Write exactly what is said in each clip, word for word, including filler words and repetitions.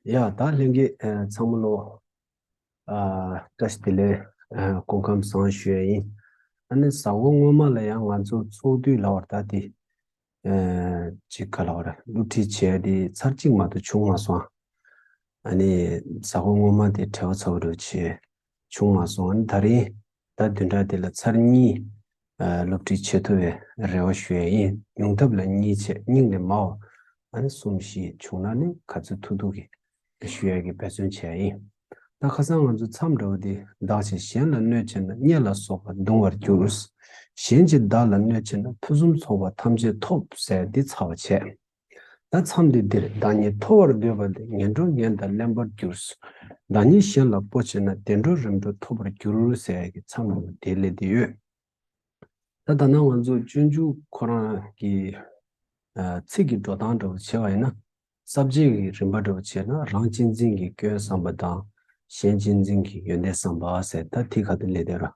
ཡ་ད་ལྷན་རྒྱས་ཚང་མ་ལོ། བཀྲ་ཤིས་བདེ་ལེགས། སྐུ་ཁམས་བཟང་ཞུ་ཡ་ཡིན། ཨ་ནི་གཟའ་འཁོར་སྔོན་མ་ལ་ཡང་ང་ཚོ་ཚོགས་དུས་ལ་བར་ད་དེ། ཅིག་ག་ལ་བར་སློབ་ཁྲིད་བྱས་དེ་ཚར་གཅིག་མ་གཏོགས་བྱུང་མ་སོང་། ཨ་ནི་གཟའ་འཁོར་སྔོན་མ་དེ་བྲེལ་བ་ཚ་བོ་རུ་བྱས་བྱུང་མ་སོང་། ཨ་ནི་ད་རིང་ད་བདུན་ཕྲག་དེ་ལ་ཚར་གཉིས་སློབ་ཁྲིད་བྱེད་ཐུབ་པའི་རེ་བ་ཞུ་ཡ་ཡིན། ཉུང་མཐའ་ལ་གཉིས་བྱས་སྙིང་ནས་མའོ། ཨ་ནི་གསུམ་བཞི་བྱུང་ན་ནི་ག་ཚོད་ཐུབ་ཐུབ་ཀྱིས་ཞུ་ཡ་གི་འབད་བརྩོན་བྱས་ཡིན། ད་ཁ་སང་ང་ཚོ་མཚམས་འདྲ་བོ་དེ་བདག་གིས་གཞན་ལ་གནོད་བྱས་ན་གཉེན་ལ་སོགས་པ་གདུང་བར་འགྱུར། གཞན་གྱིས་བདག་ལ་གནོད་བྱས་ན་ཕུན་སུམ་ཚོགས་པ་ཐམས་ཅད་ཐོབ་ཟེར་འདི་ཚར་བ་བྱས། ད་མཚམས་འདི་འདིར་བདག་ཉིད་མཐོ་བར་འདོད་པ་དེ་ངན་འགྲོ་ངན་དང་གླེན་པར་འགྱུར། བདག་ཉིད་གཞན་ལ་སྤོ་བྱས་ན་བདེ་འགྲོ་རིམ་གྲོ་ཐོབ་པར་འགྱུར་ཟེར་ཡ་གི་མཚམས་འདི་དེ་ལས་དེ་ཡོད། ད་ད་ནང་ང་ཚོ་སྤྱོད་འཇུག་ཁོ་རང་གི་ཚིག་གི་འགྲོ་སྟངས་འདྲ་བོ་བྱས་པ་ཡིན་ན། ས་བཅད་ཀྱི་རིམ་པ་འདྲ་བོ་བྱས་ན་རང་གཅེས་འཛིན་གྱི་སྐྱོན་བསམ་པ་དང་། གཞན་གཅེས་འཛིན་གྱི་ཡོན་ཏན་བསམ་པ་ཟེར་ད་དེ་ག་དུ་ལས་དེ་ར།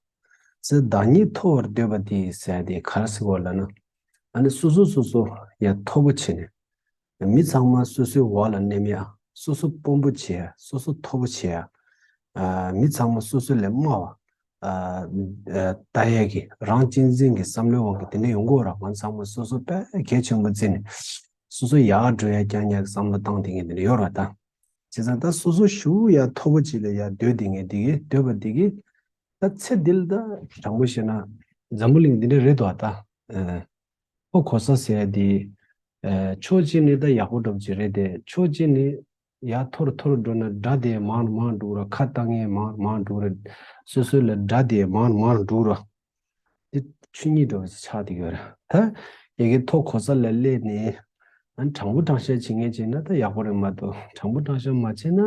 ཟེར་བདག་ཉིད་མཐོ་བར་འདོད་པ་དེ་ཟེར་དེ་ག་རེ་ཟེར་བ་ལབ་ན། ཨ་ནི་སོ་སོ་སོ་སོ་ཡ་མཐོ་པོ་བྱས་ནས། མི་ཚང་མ་སོ་སོའི་འོག་ལ་གནས་མི་ཡ། སོ་སོ་དཔོན་པོ་བྱེད་ཡ། སོ་སོ་མཐོ་པོ་བྱེད་ཡ། མི་ཚང་མ་སོ་སོ་ལས་དམའ་བ། ལྟ་ཡས་ཀྱི་རང་གཅེས་འཛིན་གྱི་བསམ་བློའི་དབང་གིས་དེ་འདྲ་ཡོང་གི་ཡོད་ར། ང་ཚང་མ་སོ་སོ་དཔེ་གལ་ཆེན་པོ་བརྩིས་ནས་སོ་སོ་ཡར་འགྲོ་ཡ་རྐྱང་རྐྱང་གི་བསམ་བློ་བཏང་དེ་ངས་དེ་འདྲ་ཡོད་ར་ད། བྱས་ཙང་ད་སོ་སོ་ཞུ་ཡ་མཐོ་པོ་ཅིག་ལ་ཡ་འདོད་དེ་ངས་དེ་གི་འདོད་པ་དེ་གི་ད་ཚེ་འདི་ལ་ད་དྲང་པོ་བཤད་ན་འཛམ་བུ་གླིང་འདི་འདྲ་རེད་དོ་ད། ཨོ་གོ་ས་ཟེར་ཡ་དེ། ཕྱོགས་གཅིག་ནས་ད་ཡག་པོ་འགྲོ་བ་ཅིག་རེད་དེ་ཕྱོགས་གཅིག་ནས། ཡར་མཐོ་རུ་མཐོ་རུ་འགྲོ་ན་དགྲ་དེ་མང་རུ་མང་རུ་འགྲོ་གི་ར། ཁ་བཏང་མཁན་མང་རུ་མང་རུ་འགྲོ་གི་ར། སོ་སོ་ལ་དགྲ་དེ་མང་རུ་མང་རུ་འགྲོ་གི་ར། དེ་ཆོས་ཉིད་འདྲ་བོ་ཞིག་ཆགས་བསྡད་ཡོད་ར། ད་ཡ་གི་མཐོ་གོ་ས་ལ་སླེབས་ནས་ཨ་ནི་དྲང་པོ་དྲང་བཞག་བྱེད་མཁན་བྱས་ན་ད་ཡག་པོ་རེད་མ་གཏོགས་དྲང་པོ་དྲང་བཞག་མ་བྱས་ན་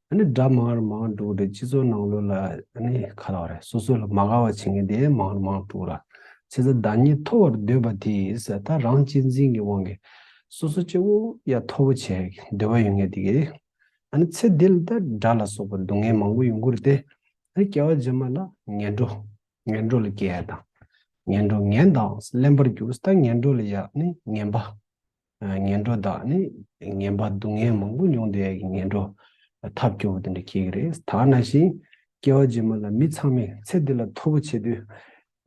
ཨ་ནི་དགྲ་མང་རུ་མང་རུ་འགྲོ་གི་རེད། སྤྱི་ཚོགས་ནང་ལོགས་ལ་ཨ་ནི་ག་ལབ་རེད། སོ་སོ་ལ་མ་དགའ་བ་བྱེད་མཁན་དེ་མང་རུ་མང་རུ་འགྲོ་གི་ར། བྱས་ཙང་བདག་ཉིད་མཐོ་བར་འདོད་པ་དེས་ཟེར་ད་རང་གཅེས་འཛིན་གྱི་དབང་གིས་སོ་སོ་སྐྱེ་བོ་ཡ་མཐོ་པོ་བྱེད་འདོད་པ་ཡོད་མཁན་དེ་གིས། ཨ་ནི་ཚེ་འདི་ལ་ད་དགྲ་ལ་སོགས་པ་སྡུག་བསྔལ་མང་པོ་ཡོང་གི་རེད་དེ། ཨ་ནི་སྐྱེ་བ་རྗེས་མ་ལ་ངན་འགྲོ། ངན་འགྲོ་ལ་སྐྱེ་ཡ་དང་། ངན་འགྲོ་ངན་དང་གླེན་པར་འགྱུར། ད་ངན་འགྲོ་ལ་ཡ་ནི་ངན་པ། ངན་འགྲོ་དང་ནི་ངན་པ་སྡུག་བསྔལ་མང་པོ་མྱོང་བསྡད་ཡ་གི་ངན་འགྲོ་ཐབས་སྐྱོ་བོ་དེ་འདྲ་སྐྱེ་གི་རེད། ད་ནང་བཞིན་སྐྱེ་བ་རྗེས་མ་ལ་མི་ཚང་མས་ཚེ་འདི་ལ་མཐོ་པོ་བྱེད་དུས།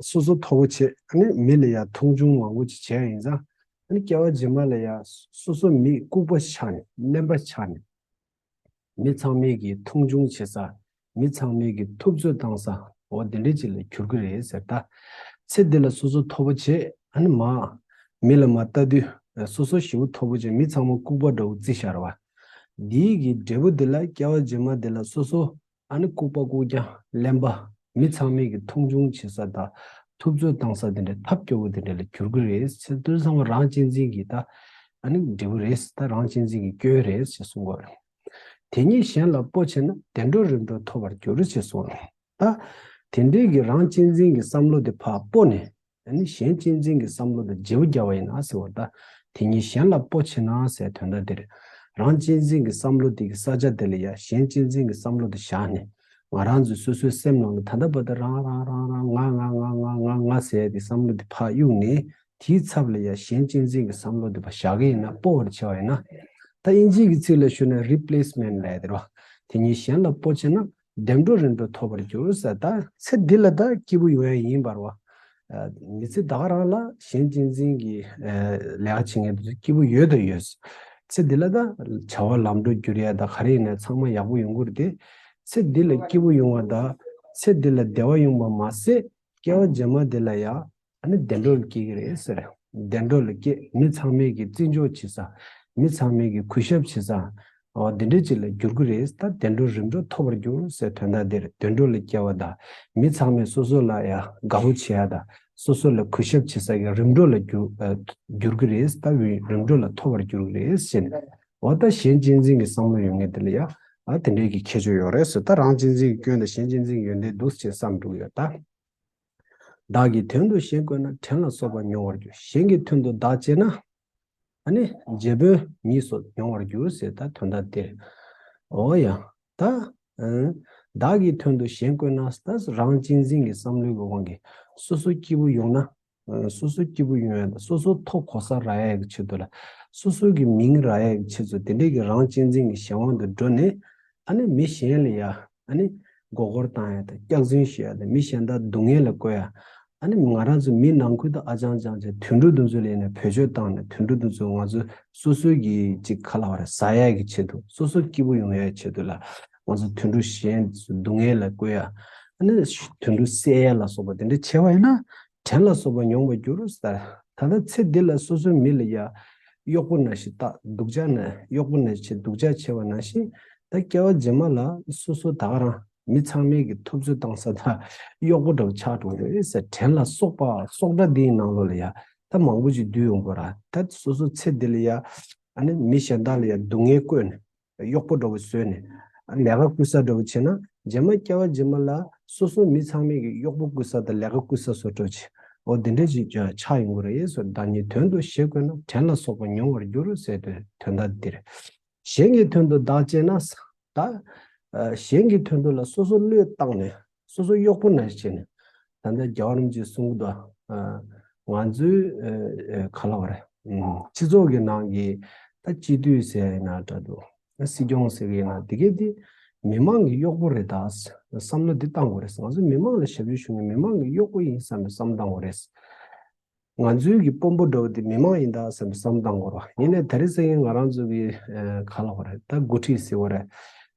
སོ་སོ་མཐོ་པོ་བྱེད་ཨ་ནི་མི་ལ་ཡ་མཐོང་ཆུང་མང་པོ་ཅིག་བྱས་ཡིན་ཙང་། ཨ་ནི་སྐྱེ་བ་རྗེས་མ་ལ་ཡ་སོ་སོ་མི་ལྐུགས་པ་ཆགས་ནས་གླེན་པ་ཆགས་ནས། མི་ཚང་མས་ཀྱི་མཐོང་ཆུང་བྱེད་ས། མི་ཚང་མས་ཀྱི་ཐུབ་ཚོད་བཏང་ས། འོ་དེ་འདྲས་ཅིག་ལ་འགྱུར་གི་རེད་ཟེར་ད། ཚེ་འདི་ལ་སོ་སོ་མཐོ་པོ་བྱེད་ཨ་ནི་མ། མི་ལ་མ་ལྟ་དུས་སོ་སོ་ཞེ་པོ་མཐོ་པོ་བྱེད་མི་ཚང་མ་ལྐུགས་པ་འདྲ་བོ་བརྩི་བཞག་ར་བ། འདིའི་གི་འབྲས་བུ་འདི་ལ་སྐྱེ་བ་རྗེས་མ་འདི་ལ་སོ་སོ། ཨ་ནི་ལྐུགས་པ་ལྐུགས་རྐྱང་གླེན་པ། མི་ཚང་མས་ཀྱི་མཐོང་ཆུང་བྱེད་ས་དང་ཐུབ་ཚོད་བཏང་ས་དེ་འདྲའི་ཐབས་སྐྱོ་བོ་དེ་འདྲ་ལ་འགྱུར་གི་རེད་ཟེར། དེ་ཚང་མ་རང་གཅེས་འཛིན་གྱི་ད་ཨ་ནི་འབྲས་བུ་རེད། ད་རང་གཅེས་འཛིན་གྱི་སྐྱོན་རེད་ཅེས་གསུངས་པ་རེད། དེ་ཉིད་གཞན་ལ་སྤོ་བྱས་ན་བདེ་འགྲོ་རིམ་གྲོ་ཐོབ་པར་འགྱུར་ཅེས་གསུངས་རེད། ད་དེ་འདྲའི་གི་རང་གཅེས་འཛིན་གྱི་བསམ་བློ་དེ་ཕར་སྤོ་ནས། ཨ་ནི་གཞན་གཅེས་འཛིན་གྱི་བསམ་བློ་དང་བརྗེ་པོ་བརྒྱབ་པ་ཡིན་ན་ཟེར་བ་ད། དེ་ཉིད་གཞན་ལ་སྤོ་བྱེད་ན་ཟེར་དོན་དག་འདིར། རང་གཅེས་འཛིན་གྱི་བསམ་བློ་དེ་གི་ས་ཆ་དེ་ལ་ཡ་གཞན་གཅེས་འཛིན་གྱི་བསམ་བློ་དེ་བཞག་ནས། ང་རང་ཚོའི་སོ་སོའི་སེམས་ནང་ལ་ད་ལྟ་བར་དུ་རང་རང་རང་རང་ང་ང་ང་ང་ང་ང་ཟེར་ཡ་དེ་བསམ་བློ་དེ་ཕར་གཡུགས་ནས་དེའི་ཚབ་ལ་ཡ་གཞན་གཅེས་འཛིན་གྱི་བསམ་བློ་དེ་ཕར་བཞག་གི་ཡིན་ན་སྤོ་བར་བྱ་བ་ཡིན་ན། ད་དབྱིན་ཇིའི་གི་ཚིག་ལ་ཞུ་ན་རི་པི་ལེ་སི་མེན་ཊི་ལབ་ཡ་དེ་རེད་བ། དེ་ཉིད་གཞན་ལ་སྤོ་བྱེད་ན། བདེ་འགྲོ་རིམ་གྲོ་ཐོབ་པར་འགྱུར་ཟེར། ད་ཚེ་འདི་ལ་ད་སྐྱིད་པོ་ཡོང་ཡ་ཡིན་པར་བ། མི་ཚེ་ད་ག་རང་ལ་གཞན་གཅེས་འཛིན་གྱི་ལས་ཀ་བྱེད་མཁན་དེ་ཚོ་སྐྱིད་པོ་ཡོད་དང་ཡོད། ཚེ་འདི་ལ་ད་བྱ་བ་ལམ་འགྲོ་འགྱུར་ཡ་ད་ག་རེ་ཡིན་ན་ཚང་མ་ཡག་པོ་ཡོང་གི་རེད་དེ། ཚེ་འདི་ལ་སྐྱིད་པོ་ཡོང་བ་ད་ཚེ་འདི་ལ་བདེ་བ་ཡོང་བ་མ་ཟད་སྐྱེ་བ་རྗེས་མ་འདི་ལ་ཡ། ཨ་ནི་བདེ་འགྲོ་ལ་སྐྱེ་གི་རེད་ཟེར། བདེ་འགྲོ་ལ་སྐྱེ་མི་ཚང་མས་ཀྱི་བརྩི་འཇོག་བྱེད་ས། མི་ཚང་མས་ཀྱི་གུས་ཞབས་བྱེད་ས། འོ་དེ་འདྲའི་ཅིག་ལ་འགྱུར་གི་རེད། ད་བདེ་འགྲོ་རིམ་གྲོ་ཐོབ་པར་འགྱུར་ཟེར་དོན་དག་འདིར་བདེ་འགྲོ་ལ་སྐྱེ་བ་དང་མི་ཚང་མས་སོ་སོ་ལ་ཡ་དགའ་པོ་བྱེད་ཡ་དང་སོ་སོ་ལ་གུས་ཞབས་བྱེད་ས་ཀྱི་རིམ་གྲོ་ལ་འགྱུར་འགྱུར་གི་རེད། ད་རིམ་གྲོ་ལ་ཐོབ་པར་འགྱུར་གི་རེད་ཟེར་ནས། འོ་ད་གཞན་གཅེས་འཛིན་གྱི་བསམ་བློ་ཡོད་མཁན་དེ་ལ་ཡ་ཨ་དེ་འདྲའི་གི་ཁྱད་ཆོས་ཡོད་རེད་ཟེར། ད་རང་གཅེས་འཛིན་གྱི་སྐྱོན་དང་གཞན་གཅེས་འཛིན་གྱི་ཡོན་ཏན་འདུག་ཅེས་བསམ་འགྲོ་གི་ཡོད་ད། བདག་གི་དོན་དུ་གཞན་བཀོལ་ན་བྲན་ལ་སོགས་པ་མྱོང་བར་འགྱུར། གཞན་གྱི་དོན་དུ་བདག་བྱས་ན། ཨ་ནི་རྗེ་དཔོན་ཉིད་སོགས་མྱོང་བར་འགྱུར་ཟེར་ད་དོན་དག་དེར། འོ་ཡ། ད། བདག་གི་དོན་དུ་གཞན་བཀོལ་ན་ད་རང་གཅེས་འཛིན་གྱི་བསམ་བློའི་དབང་གིས་སོ་སོ་སྐྱིད་པོ་ཡོང་ན། སོ་སོ་སྐྱིད་པོ་ཡོང་ཡ་དང་སོ་སོ་ཐོབ་གོ་ས་རག་ཡ་གི་ཆེད་དུ་ལ། སོ་སོ་གི་མིང་རག་ཡ་གི་ཆེད་དུ་དེ་འདྲས་ཀྱི་རང་གཅེས་འཛིན་གྱི་གཞན་དབང་དུ་འགྲོ་ནས། ཨ་ནི་མི་གཞན་ལ་ཡ་ཨ་ནི་མགོ་སྐོར་བཏང་ཡ་དང་སྐྱག་རྫུན་བཤད་ཡ་དང་མི་གཞན་དག་སྡུག་བསྔལ་ལ་བཀོད་ཡ། ཨ་ནི་ང་རང་ཚོ་མི་ནང་ཁུལ་དུ་ཨ་ཅང་ཅང་བྱས་དུད་འགྲོ་དེ་ཚོ་ལ་ཡིན་ན་བེད་སྤྱོད་བཏང་ནས་དུད་འགྲོ་དེ་ཚོ་ང་ཚོ་སོ་སོའི་གི་ཅིག་ག་ལ་བ་རེད་ཟ་ཡ་གི་ཆེད་དུ་སོ་སོ་སྐྱིད་པོ་ཡོང་ཡ་ཆེད་དུ་ལ་ང་ཚོ་དུད་འགྲོ་གཞན་དེ་ཚོ་སྡུག་བསྔལ་ལ་བཀོད་ཡ། ཨ་ནི་དུད་འགྲོ་བསད་ཡ་ལ་སོགས་པ་དེ་འདྲ་བྱས་པ་ཡིན་ན་བྲན་ལ་སོགས་པ་མྱོང་བར་འགྱུར་ཟེར། ད་ལྟ་ཚེ་འདི་ལ་སོ་སོའི་མི་ལ་ཡ་གཡོག་པོ་ནང་བཞིན་བརྟག་སྡུག་ཅག་ན་གཡོག་པོ་ནང་བཞིན་སྡུག་ཅག་བྱས་པ་ནང་བཞིན་ད་སྐྱེ་བ་རྗེས་མ་ལ་སོ་སོ་ད་ག་རང་མི་ཚང་མས་ཀྱི་ཐུབ་ཚོད་བཏང་ས་དང་གཡོག་པོ་འདྲ་བོ་ཆགས་འགྲོ་གི་རེད་ཟེར། བྲན་ལ་སོགས་པ་སོགས་སྒྲ་འདིའི་ནང་ལོགས་ལ་ཡ་ད་མང་པོ་ཅིག་འདུས་ཡོང་གི་ར། ད་སོ་སོ་ཚེ་འདི་ལ་ཡ་ཨ་ནི་མི་གཞན་དག་ལ་ཡ་སྡུག་བསྔལ་བཀོད་ནས་གཡོག་པོ་འདྲ་བོ་བཟོས་ནས་ལས་ཀ་བསྐུལ་ས་འདྲ་བོ་བྱས་ན་རྗེས་མ་སྐྱེ་བ་རྗེས་མ་ལ་སོ་སོ་མི་ཚང་མས་ཀྱི་གཡོག་པོ་བསྐུལ་ས་དང་ལས་ཀ་བསྐུལ་ས་བཟོ་འདྲ་བྱས། འོ་འདི་འདྲ་ཅིག་ཆགས་ཡོང་གི་རེད་ཟེར། བདག་ཉིད་དོན་དུ་ཞེས་བཀོད་ན་བྲན་ལ་སོགས་པ་མྱོང་བར་འགྱུར་ཟེར་དུས་དོན་དག་འདིར། གཞན་གྱི་དོན་དུ་བདག་གཅེས་ན། ད། ཨ། གཞན་གྱི་དོན་དུ་ལ་སོ་སོ་བློས་བཏང་ནས་སོ་སོ་གཡོག་པོ་ནང་བཞིན་བྱས་ནས། ད་ལྟ་རྒྱལ་བ་རིན་པོ་ཆེས་གསུང་གི་འདུག་ཨ། ང་ཚོའི་ཨ། ཨ། ག་ལབ་དགོས་རེད། ཨ། སྤྱི་ཚོགས་ཀྱི་ནང་གི་ད་སྤྱི་འཐུས་ཟེར་ཡ་ཡིན་ན་འདྲ་འདུག་ཨ། སྲིད་སྐྱོང་ཟེར་གི་ཡིན་ན་དེ་གས་དེ་མི་མང་གི་གཡོག་པོ་རེད་ད་བསམ་བློ་འདི་བཏང་དགོས་རེད། ང་ཚོ་མི་མང་ལ་ཞབས་ཞུ་ཞུ་མཁན་མི་མང་གི་གཡོག་པོ་ཡིན་བསམ་པའི་བསམ་བློ་བཏང་དགོས་རེད། ང་ཚོའི་གི་དཔོན་པོ་འདྲ་བོ་དེ་མི་མང་ཡིན་ད་བསམ་པའི་བསམ་བཏང་དགོས་རེད། ཡིན་ནའི་ད་རེས་ཚེ་ཡིན་ང་རང་ཚོ་གི་ཨ། ག་ལབ་དགོས་རེད། ད་འགོ་ཁྲིད་ཟེར་བ་རེད།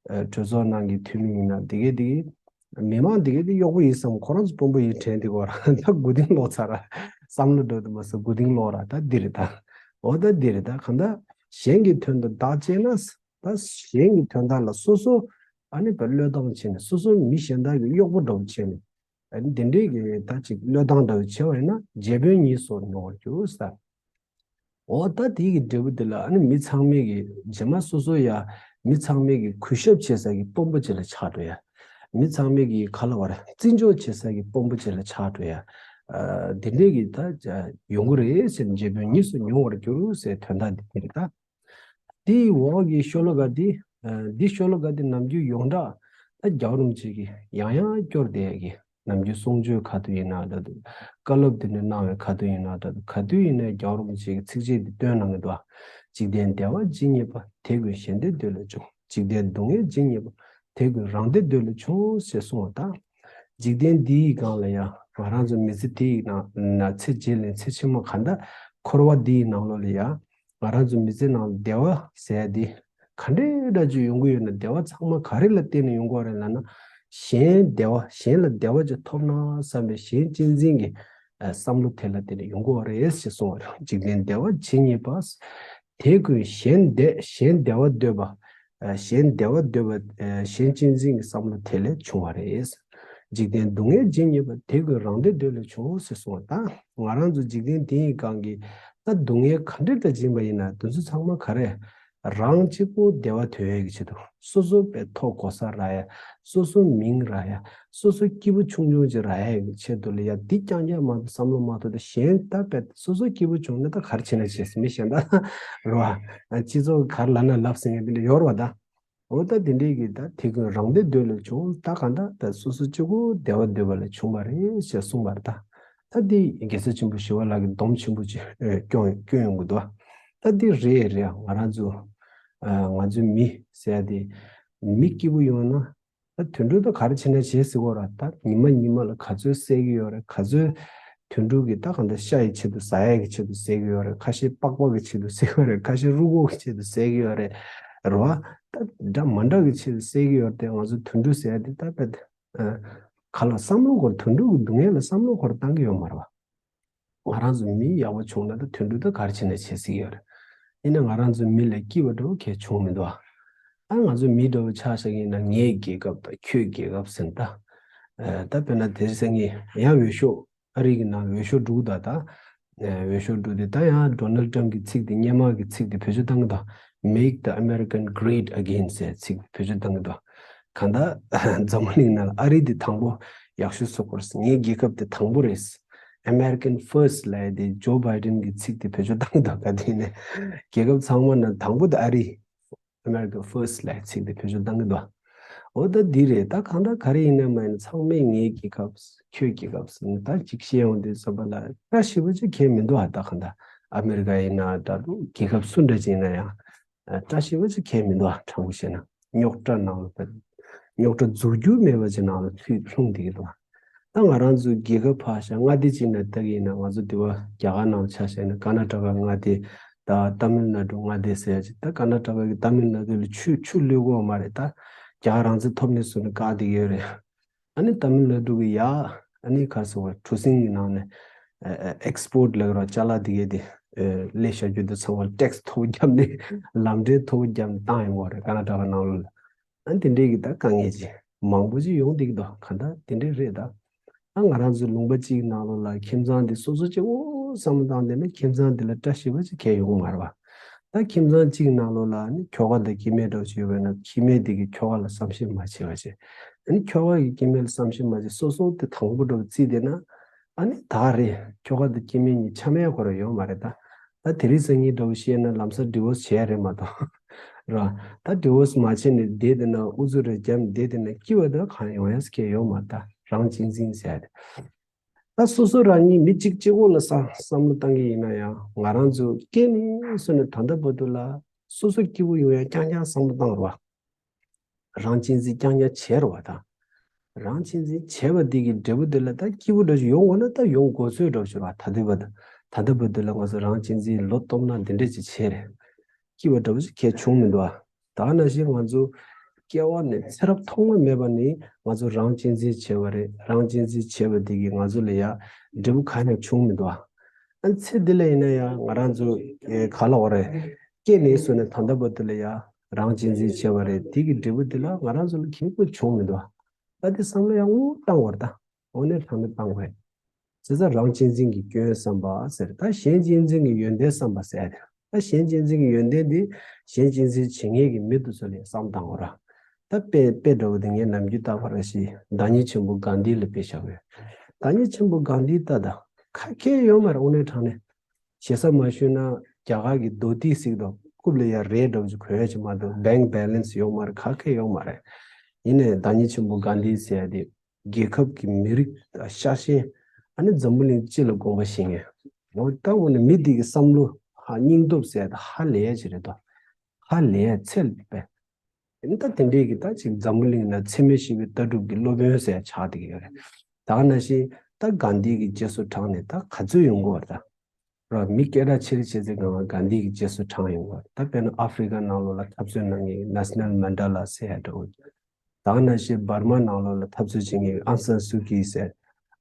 ཨ། གྲོས་ཚོགས་ནང་གི་འཐུས་མི་ཡིན་ན་དེ་གས་དེ་གས་མི་མང་དེ་གས་དེ་གཡོག་པོ་ཡིན་བསམ་ཁོ་རང་ཚོ་དཔོན་པོ་ཡིན་དྲན་དེ་གོ་ར། ད་མགོ་རྟིང་སློག་ཚར་ར། བསམ་བློ་འདྲ་བོ་དེ་མ་ཟད་མགོ་རྟིང་སློག་ར། ད་འདི་རེད་ད། འོ་ད་འདི་རེད་ད། གང་ལྟར་གཞན་གྱི་དོན་དུ་བདག་གཅེས་ན། ད་གཞན་གྱི་དོན་དག་ལ་སོ་སོ་ཨ་ནི་བློས་བཏང་བྱས་ནས་སོ་སོ་མི་གཞན་དག་གི་གཡོག་པོ་འདྲ་བོ་བྱས་ནས། ཨ་ནི་དེ་འདྲའི་གི་ད་ཅིག་བློས་བཏང་འདྲ་བོ་བྱས་པ་ཡིན་ན་རྗེ་དཔོན་ཉིད་སོགས་མྱོང་བར་འགྱུར་ཟེར། འོ་ད་དེ་གི་འབྲས་བུ་དེ་ལ་ཨ་ནི་མི་ཚང་མས་གི་རྗེས་མ་སོ་སོ་ཡ་མི་ཚང་མས་གི་གུས་ཞབས་བྱེད་ས་གི་དཔོན་པོ་ཅིག་ལ་ཆགས་འགྲོ་ཡ། མི་ཚང་མས་གི་ག་ལབ་དགོས་རེད། བརྩི་འཇོག་བྱེད་ས་གི་དཔོན་པོ་ཅིག་ལ་ཆགས་འགྲོ་ཡ། ཨ། དེ་འདྲའི་གི་ད་ཡོང་གི་རེད་ཟེར། རྗེ་དཔོན་ཉིད་སོགས་མྱོང་བར་འགྱུར་ཟེར་དོན་དག་འདི་རེད་ད། དེའི་འོག་གི་ཤོ་ལོ་ཀ་འདི། ཨ། འདི་ཤོ་ལོ་ཀ་འདི་ནམ་རྒྱུན་ཡོངས་གྲགས་ད་རྒྱལ་བ་རིན་པོ་ཆེ་གིས་ཡང་ཡང་སྐྱོར་བསྡད་ཀྱི་ནམ་རྒྱུན་གསུང་ཆོས་ག་དུས་ཡིན་ན་འདྲ་འདུག་བཀའ་སློབ་དེ་འདྲ་གནང་བའི་ག་དུས་ཡིན་ན་འདྲ་འདུག་ག་དུས་ཡིན་ནའི་རྒྱལ་བ་རིན་པོ་ཆེ་གིས་ཚིགས་བཅད་འདི་བཏོན་གནང་གི་འདུག་འཇིག་རྟེན་བདེ་བ་ཇི་སྙེད་པ། དེ་ཀུན་གཞན་བདེ་འདོད་ལས་བྱུང་། འཇིག་རྟེན་སྡུག་བསྔལ་ཇི་སྙེད་པ། དེ་ཀུན་རང་བདེ་འདོད་ལས་བྱུང་ཞེས་གསུངས་པ་དང་། འཇིག་རྟེན་འདིའི་སྒང་ལ་ཡང་ང་རང་ཚོ་མི་ཚེ་འདིའི་ནང་ན་ཚེ་རྗེས་ལ་ཚེ་ཕྱི་མ་ག་འདྲ་འཁོར་བ་འདིའི་ནང་ལོགས་ལ་ཡང་ང་རང་ཚོ་མི་ཚེ་ནང་བདེ་བ་ཟེར་ཡ་འདི་ག་འདྲའི་འདྲ་ཅིག་ཡོང་གི་ཡོད་ན་བདེ་བ་ཚང་མ་ག་རེ་ལ་བརྟེན་ནས་ཡོང་གི་ཡོད་རེད་ལབ་ན། གཞན་བདེ་བ་གཞན་ལ་བདེ་བ་ཅིག་ཐོབ་ན་བསམ་པའི་གཞན་གཅེས་འཛིན་གྱི་ཨ། བསམ་བློ་དེ་ལ་བརྟེན་ནས་ཡོང་གི་ཡོད་རེད་ཞེས་གསུངས་པ་རེད། འཇིག་རྟེན་བདེ་བ་ཇི་སྙེད་པ། དེ་ཀུན་གཞན་བདེ་གཞན་བདེ་བ་འདོད་པ། ཨ། གཞན་བདེ་བ་འདོད་པ། ཨ། གཞན་གཅེས་འཛིན་གྱི་བསམ་བློ་དེ་ལས་བྱུང་བ་རེད། འཇིག་རྟེན་སྡུག་བསྔལ་ཇི་སྙེད་པ། དེ་ཀུན་རང་བདེ་འདོད་ལས་བྱུང་ཞེས་གསུངས་པ་དང་། ང་རང་ཚོ་འཇིག་རྟེན་འདིའི་སྒང་གི་ད་སྡུག་བསྔལ་ག་འདྲ་འདྲ་ཅིག་ཡིན་པ་ཡིན་ན་དེ་ཚོ་ཚང་མ་ག་རེ། རང་གཅིག་པོ་བདེ་བ་ཐོན་ཡས་ཀྱི་ཆེད་དུ། སོ་སོ་དཔེ་ཐོབ་གོ་ས་རག་ཡ། སོ་སོ་མིང་རག་ཡ། སོ་སོ་སྐྱིད་པོ་ཆུང་ཆུང་ཅིག་རག་ཡ་གི་ཆེད་དུ་ལ་ཡ་འདི་རྐྱང་རྐྱང་མ་གཏོགས་བསམ་བློ་མ་གཏོགས་ད་གཞན་ད་དཔེ་སོ་སོ་སྐྱིད་པོ་བྱུང་ན་ད་ག་རེ་བྱེད་ན་བྱེད་ཟེར་མི་གཞན་ད་རེད་བ། སྤྱི་ཚོགས་ག་རེ་ལབ་ན་ལབ་ཟེར་མཁན་དེ་འདྲ་ཡོད་རེད་བ་ད། འོ་ད་དེ་འདྲའི་གི་ད་དེ་ཀུན་རང་བདེ་འདོད་ལས་བྱུང་། ད་གང་ལྟར་ད་སོ་སོ་གཅིག་པོ་བདེ་བ་འདོད་པ་ལས་བྱུང་བ་རེད་ཅེས་གསུངས་པ་རེད་ད། ད་འདི་རྒྱལ་སྲས་ཆེན་པོ་ཞི་བ་ལྷ་གི་སྡོམ་ཆེན་པོ་ཅིག་སྐྱོན་སྐྱོན་ཡོང་གི་འདུག་ད་འདི་རེད་རེད། ང་རང་ཚོ་ང་ཚོའི་མི་ཟེར་ཡ་དེ་མི་སྐྱིད་པོ་ཡོང་ན་ད་དུད་འགྲོ་ད་ག་རེ་བྱེད་ན་བྱེད་ཟེར་གོ་ར། ད་ཉི་མ་ཉི་མ་ལ་ག་ཚོད་བསད་ཀྱི་ཡོད་རེད། ག་ཚོད་དུད་འགྲོ་གི་ད་གང་ལྟར་ཤ་ཡི་ཆེད་དུ་ཟ་ཡ་གི་ཆེད་དུ་བསད་ཀྱི་ཡོད་རེད། ཁ་ཤས་པགས་པ་གི་ཆེད་དུ་བསད་ཀྱི་ཡོད་རེད། ཁ་ཤས་རུས་ཁོག་གི་ཆེད་དུ་བསད་ཀྱི་ཡོད་རེད། རེད་བ། ད་འདྲ་མ་འདྲ་གི་ཆེད་དུ་བསད་ཀྱི་ཡོད་རེད་དེ། ང་ཚོ་དུད་འགྲོ་ཟེར་ཡ་དེ་ད་དཔེ་ག་ལ་བསམ་བློ་འཁོར། དུད་འགྲོ་གི་སྡུག་བསྔལ་ལ་བསམ་བློ་འཁོར་བཏང་གི་ཡོད་མ་རེད་བ། ང་རང་ཚོ་མི་ཡག་པོ་བྱུང་ན་ད་དུད་འགྲོ་ད་ག་རེ་བྱེད་ན་བྱེད་སྲིད་ཀྱི་ཡོད་རེད། ཡིན་ན་ང་རང་ཚོ་མི་ལ་སྐྱིད་པ་འདྲ་བོ་གས་བྱུང་མི་འདུག་ཨ། ང་ཚོ་མི་འདྲ་བོ་ཆ་བཞག་གི་ཡིན་ན་ངའི་རྒྱལ་ཁབ་དང་ཁྱོད་རྒྱལ་ཁབ་ཟེར་ད། ད་དཔེར་ན་དེ་རིང་ངས་ཡང་འོས་ཤོག་ཨ་རི་གི་ནང་འོས་ཤོག་འགྲོ་གི་འདུག་ད། འོས་ཤོག་འགྲོ་དུས་ད་ཡང་ཌོ་ནལ་ཊམ་གི་ཚིག་དེ་སྔོན་མ་གི་ཚིག་དེ་བེད་སྤྱོད་བཏང་གི་འདུག Make the American Great Again ཟེར་ཚིག་བེད་སྤྱོད་བཏང་གི་འདུག་གང་ལྟར་འཛམ་བུ་གླིང་ནང་ཨ་རི་དེ་དང་པོ་ཡག་ཤོས་བཟོ་དགོས་རེད། ངའི་རྒྱལ་ཁབ་དེ་དང་པོ་རེད། American First ལབ་ཡ་དེ་ཇོ་བྷའི་ཌེན་གི་ཚིག་དེ་བེད་སྤྱོད་བཏང་གི་འདུག་ག་དེ་ནས་རྒྱལ་ཁབ་ཚང་མ་ནང་དང་པོ་དེ་ཨ་རི། America First ལབ་ཡ་ཚིག་དེ་བེད་སྤྱོད་བཏང་གི་འདུག་འོ་ད་འདི་རེད། ད་གང་ལྟར་ག་རེ་ཡིན་ན་མ་ཡིན་ན་ཚང་མས་ངའི་རྒྱལ་ཁབ་ཁྱོད་རྒྱལ་ཁབ་ཟེར་ནས་ད་ཅིག་བཤད་ཡོང་དུས་ཙམ་པ་ལ་བཀྲ་ཤིས་པ་ཅིག་གང་ཡང་མི་འདུག་ཨ། ད་གང་ལྟར་ཨ་མེ་རི་ཀ་ཡིན་ན་འདྲ་འདུག་རྒྱལ་ཁབ་སུ་འདྲ་ཅིག་ཡིན་ན་ཡང་བཀྲ་ཤིས་པ་ཅིག་གང་ཡང་མི་འདུག་ཨ། དྲང་པོ་བཤད་ན་རྙོག་དྲ་ནང་ལ་རྙོག་དྲ་རྫོགས་རྒྱུ་མེད་པ་ཅིག་ནང་ལ་ཚུད་ལྷུང་བསྡད་ཀྱི་འདུག་ཨ། ད་ང་རང་ཚོའི་རྒྱལ་ཁབ་ཕར་བཞག་མངའ་སྡེ་གཅིག་ནས་ལྟ་གི་ཡིན་ན་ང་ཚོ་འདི་བ་རྒྱ་གར་ནང་ཆ་བཞག་ན་ཀར་ནཱ་ཊ་ཀ་མངའ་སྡེ་དང་ཏཱ་མིལ་ནཱ་ཌུ་མངའ་སྡེ་ཟེར་ཡ་ཅིག་ད་ཀར་ནཱ་ཊ་ཀ་གི་ཏཱ་མིལ་ནཱ་ཌུ་ལ་ཆུ་ཆུ་གློད་ཀྱི་ཡོད་མ་རེད། ད་རྒྱ་གར་རང་བཙན་ཐོབ་ནས་བཟུང་ནས་བཀག་བསྡད་ཀྱི་ཡོད་རེད། ཨ་ནི་ཏཱ་མིལ་ནཱ་ཌུ་གི་ཡ་ཨ་ནི་ག་རེ་ཟེར་བ་གྲུ་གཟིངས་ཀྱི་ནང་ནས་ཨེག་སི་པོར་ཊི་ལབ་ཀྱི་རེད་བ། ཅ་ལག་འདི་གས་དེ་ཨེ་ལས་བྱ་རྒྱུ་དེ་ཚང་མ་ལ་ཊེག་སི་མཐོ་པོ་བརྒྱབ་ནས་ལམ་འགྲན་མཐོ་པོ་བརྒྱབ་ནས་བཏང་ཡོང་གི་ཡོད་རེད་ཀར་ནཱ་ཊ་ཀ་ནང་ལོགས་ལ། ཨ་དེ་འདྲའི་གི་ད་དཀའ་ངལ་ཅིག་མང་པོ་ཅིག་ཡོང་བསྡད་ཀྱི་འདུག་གང་ལྟར་དེ་འདྲའི་རེད་ད། ཨ་ང་རང་ཚོའི་ལུང་པ་གཅིག་ནང་ལོགས་ལ་ཁྱིམ་ཚང་འདི་སོ་སོ་གཅིག་པོ་བསམ་བློ་བཏང་བསྡད་ན་ཁྱིམ་ཚང་འདི་ལ་བཀྲ་ཤིས་པ་ཅིག་གང་ཡང་ཡོང་མ་རེད་པ། ད་ཁྱིམ་ཚང་གཅིག་ནང་ལོགས་ལ་ནི་ཁྱོ་ག་དང་སྐྱེ་དམན་འདྲ་བོ་ཅིག་ཡོད་པས་ན་སྐྱེ་དམན་དེ་གི་ཁྱོ་ག་ལ་བསམ་ཤེས་མ་བྱས་པ་བྱས། ཨ་ནི་ཁྱོ་ག་གི་སྐྱེ་དམན་ལ་བསམ་ཤེས་མ་བྱས་སོ་སོ་དེ་དང་པོ་འདྲ་བོ་བརྩིས་བསྡད་ན། ཨ་ནི་ད་རེད་ཁྱོ་ག་དང་སྐྱེ་དམན་གཉིས་ཆ་མེད་ཁོ་རང་ཡོད་མ་རེད་ད། ད་དེ་རིང་སང་ཉིན་འདྲ་བོ་བཤད་ན་ལམ་སང་ཌི་བོར་སི་བྱས་རེད་མ་གཏོགས། ར། ད་ཌི་བོར་སི་མ་བྱས་ནས་བསྡད་བསྡད་ན་ཨུ་ཚུགས་རེ་བརྒྱབ་བསྡད་བསྡད་ན་སྐྱིད་པ་ད་གང་ཡོང་ཡ་ཟེར་མཁན་ཡོད་མ་རེད་ད། རང་གཅེས་འཛིན་ཟེར་ཡ་དེ། ད་སོ་སོ་རང་ཉིད་མི་གཅིག་གཅིག་པོ་ལ་བསམ་བསམ་བློ་བཏང་གི་ཡིན་ན་ཡང་ང་རང་ཚོ་སྐྱེས་ནས་བཟུང་ནས་ད་ལྟ་བར་དུ་ལ་སོ་སོ་སྐྱིད་པོ་ཡོང་ཡ་རྐྱང་རྐྱང་བསམ་བློ་བཏང་རོགས། རང་གཅེས་འཛིན་རྐྱང་རྐྱང་བྱས་རོགས་ད། རང་གཅེས་འཛིན་བྱས་པ་འདི་གི་འབྲས་བུ་འདི་ལ་ད་སྐྱིད་པོ་འདྲ་ཞིག་ཡོང་དགོས་ན་ད་ཡོང་དགོས་ཚོད་འདྲ་ཞིག་རེད་བ། ད་ལྟ་བར་དུ་ད་ལྟ་བར་དུ་ལ་ང་ཚོ་རང་གཅེས་འཛིན་ལོ་སྟོང་ན་འདི་འདྲས་ཅིག་བྱས་རེད། སྐྱིད་པ་འདྲ་བོ་ཞིག་གང་ཡང་བྱུང་མི་འདུག་ཨ། ད་ག་ནང་བཞིན་ང་ཚོ་སྐྱེ་བ་ནས་ཚེ་རབས་ཐོག་མ་མེད་པ་ནས་ང་ཚོ་རང་གཅེས་འཛིན་བྱས་པ་རེད། རང་གཅེས་འཛིན་བྱས་པ་འདི་གིས་ང་ཚོ་ལ་ཡ་འབྲས་བུ་གང་ཡང་བྱུང་མི་འདུག་ཨ། ཨ་ཚེ་འདི་ལ་ཡིན་ན་ཡང་ང་རང་ཚོ་ཨེ་ག་ལབ་དགོས་རེད། སྐྱེས་ནས་བཟུང་ནས་ད་ལྟ་བར་དུ་ལ་ཡ་རང་གཅེས་འཛིན་བྱས་པ་རེད། དེ་གི་འབྲས་བུ་འདི་ལ་ང་རང་ཚོ་ལ་གང་ཡང་བྱུང་མི་འདུག་ཨ། ད་དེ་བསམ་བློ་ཡང་དངོས་བཏང་དགོས་རེད་ད། དངོས་གནས་དྲང་གནས་བཏང་དགོས། བྱས་ཙང་རང་གཅེས་འཛིན་གྱི་སྐྱོན་བསམ་པ་ཟེར། ད་གཞན་གཅེས་འཛིན་གྱི་ཡོན་ཏན་བསམ་པ་ཟེར་ཡ་དེ། ད་གཞན་གཅེས་འཛིན་གྱི་ཡོན་ཏན་དེ་གཞན་གཅེས་འཛིན་བྱེད་མཁན་གྱི་མི་དེ་ཚོ་ལ་བསམ་བཏང་དགོས་ར། ད་དཔེ་དཔེ་འདྲ་བོ་དེ་ངས་ནམ་རྒྱུན་བཏགས་པ་ར་ཞིག་བདག་ཉིད་ཆེན་པོ་གྷན་དྷི་ལ་དཔེ་བཞག་ཡོད། བདག་ཉིད་ཆེན་པོ་གྷན་དྷི་ལྟ་ད། ཁ་སྐད་ཡོད་མ་རེད་དངོས་གནས་དྲང་གནས། ཞེ་ས་མ་ཞུས་ན་རྒྱ་གར་གྱི་དོ་ཏི་ཟེར་གི་འདུག་རྐུབ་ལ་ཡ་རས་འདྲ་བོ་ཅིག་གོན་ཡ་ཅིག་མ་གཏོགས་བེང་བེ་ལན་སི་ཡོད་མ་རེད། ཁ་སྐད་ཡོད་མ་རེད། ཡིན་ནའི་བདག་ཉིད་ཆེན་པོ་གྷན་དྷི་ཟེར་ཡ་དེ། རྒྱལ་ཁབ་ཀྱི་མི་རིགས་དང་ཤ་ཞེན། ཨ་ནི་འཛམ་བུ་གླིང་སྤྱི་ལ་དགོངས་པ་བཞེས་མཁན། འོ་ད་འོ་ནི་མི་འདི་གི་བསམ་བློ་ཧ་སྙིང་སྟོབས་ཟེར་ཡ་ད་ཧ་ལས་ཡ་ཅིག་རེད་དོ། ཧ་ལས་ཡ་ཚད་ལ་དཔེ། ཨ་ནི་ད་དེ་འདྲས་ཀྱི་ད་ཅིག་འཛམ་བུ་གླིང་ན་འཚེ་མེད་ཞི་བའི་ལྟ་གྲུབ་ཀྱི་སློབ་དཔོན་ཟེར་ཡ་ཆགས་བསྡད་ཀྱི་ཡོད་རེད། ད་ག་ནང་བཞིན་ད་གྷན་དྷི་གི་རྗེས་སུ་འབྲངས་ནས་ད་ག་ཚོད་ཡོང་གི་ཡོད་རེད་ད། ར་མི་སྐད་གྲགས་ཆེ་རེ་ཆེ་ཚེ་གང་ལ་གྷན་དྷི་གི་རྗེས་སུ་འབྲངས་ཡོང་བ། ད་དཔེར་ན་ཨ་ཧྥི་རི་ཀ་ནང་ལོགས་ལ་འཐབ་རྩོད་གནང་མཁན་ནེ་ཤ་ནལ་མན་ཌེ་ལ་ཟེར་ཡ་འདྲ་བོ། ད་ག་ནང་བཞིན་འབར་མ་ནང་ལོགས་ལ་འཐབ་རྩོད་བྱེད་མཁན་ཨང་སན་སུ་ཀི་ཟེར།